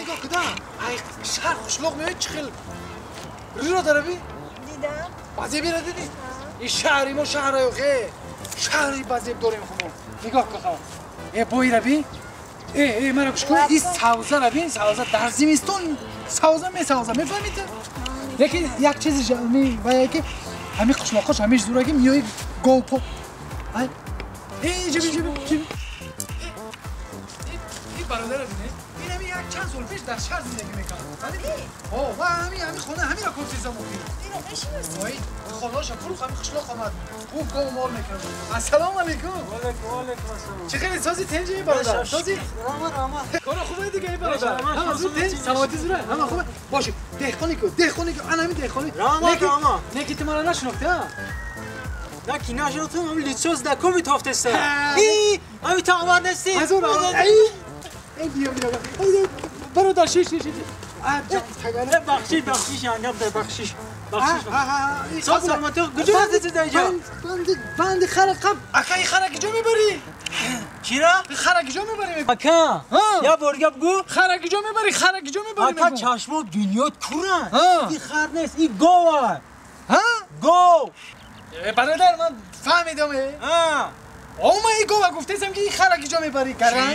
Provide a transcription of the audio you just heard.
Нигоҳ куда. Ай шаҳр қишлоқ меояд чӣ хел. Рӯро дараби? Дидам. Базебира дидӣ? Ин шаҳри мо шаҳр охе. Шаҳри базеб дорем хумо. Нигоҳ кун. Э боира би? Э э мара гӯш кун. Ин савза бин, савза дар зимистон савза месавза, мефаҳмӣ ту? Лекин як чизи ҷамъи вая ки ҳамин қишлоқош ҳамеш зураги миёи говпо. Ай э ҷиби ҷиби ҷиби. Ин бародара бинед. Ин ҳамин як чанд сол пеш дар шаҳр зиндагӣ мекард. О, ва ҳамин ҳамин хона ҳаминро кофтизам охир. Ино мешиносӣ? Ой, хонаша фурӯх ҳамин қишлоқ омад. Гуфт гов мол мекард. Ассалому алайкум. Ваалайкум алайкум ассалом. Чӣ хеле сози тенҷи ин бародар? Сози? Раҳмат, раҳмат. Кора хубе дига ин бародар. Ҳама зуд тенҷ, саломатӣ зура. Ҳама хубе. Боши, деҳқони ку, деҳқони ку, ана ҳамин деҳқони. Раҳмат, раҳмат. Неки ту маро нашинохтӣ, ҳа? На ки нашинохтам, ҳамин лицо знакомый тофтеста. И, ҳамин ту Амад нестӣ? Ҳазор ай. Эй биё биё. Бародар шиш шиш шиш. Бахшиш, бахшиш, ангам дар бахшиш. Бахшиш. Сол саломатӣ, куҷо рафтед дар инҷо? Банди банди хара қаб. Ака ин хара куҷо мебарӣ? Чира? Хара куҷо мебарӣ? Ака, я бор гап гӯ. Хара куҷо мебарӣ? Хара куҷо мебарӣ? Ака чашмо дунёт куран. Ин хар нест, ин гов аст. Ҳа? Гов. Бародар ман фаҳмидам. О, ман ин гова гуфтесам ки ин хара куҷо мебарӣ? Гаран?